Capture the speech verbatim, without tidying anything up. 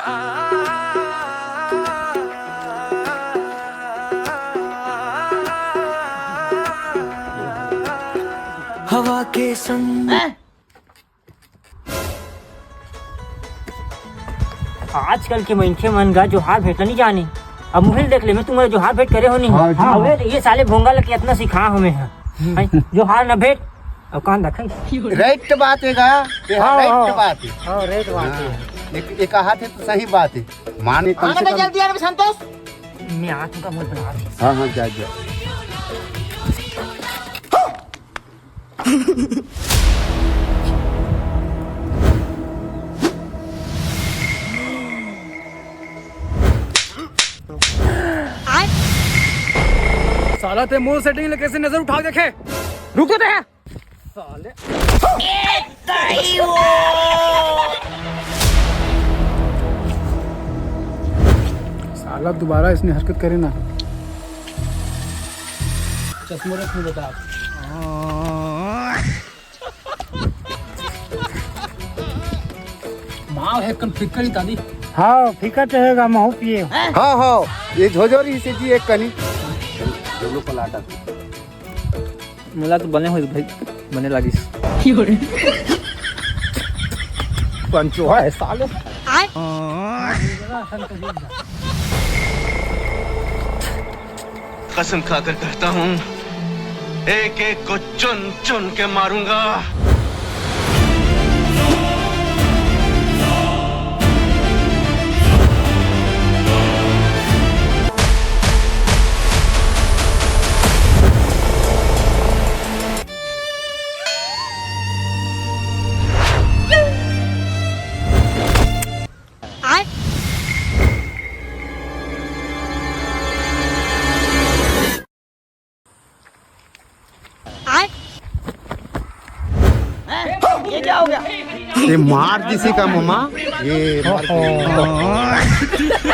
हवा के संग। आजकल के मनखे मन गा जोहार भेंट ल नइ जाने। अब मुहिल देख ले, मैं तुम्हारे जोहार भेंट करे हो नहीं? हाँ जी। अबे ये साले भोंगा ल केतना सिखा हमें है। हैं? जोहार न भेंट। अब कान रखे। राइट बात हे गा, ये हाँ, राइट हाँ। बात हे। हाँ, राइट बात हे। हाँ, एक, एक हाथ हे तो सही बात हे। माने कम आना से बे कम जल्दी यार, बे संतोष। मैं आ चुका, बोल बना दे। हाँ, हाँ, जा, जा। साला ते मोर सेटिंग ले कैसे नजर उठा के देखे? रुक तो ते। साले। साला दोबारा इसने हरकत करे ना। चश्मा रख, मैं बता। माल हे कन फिक्कर ही तादी। हाँ, फिक्कर तो हेगा, महू पिए। हाँ, हाँ, ये झोझोरी से जी एक कनी। दोनों पलाटा। मोला तो बने होइस भाई, बने लागिस। पंचो हे साले। कसम खाकर कहता हूँ, एक एक को चुन चुन के मारूंगा। ये मार दिसी का ममा, ये मार दिसी।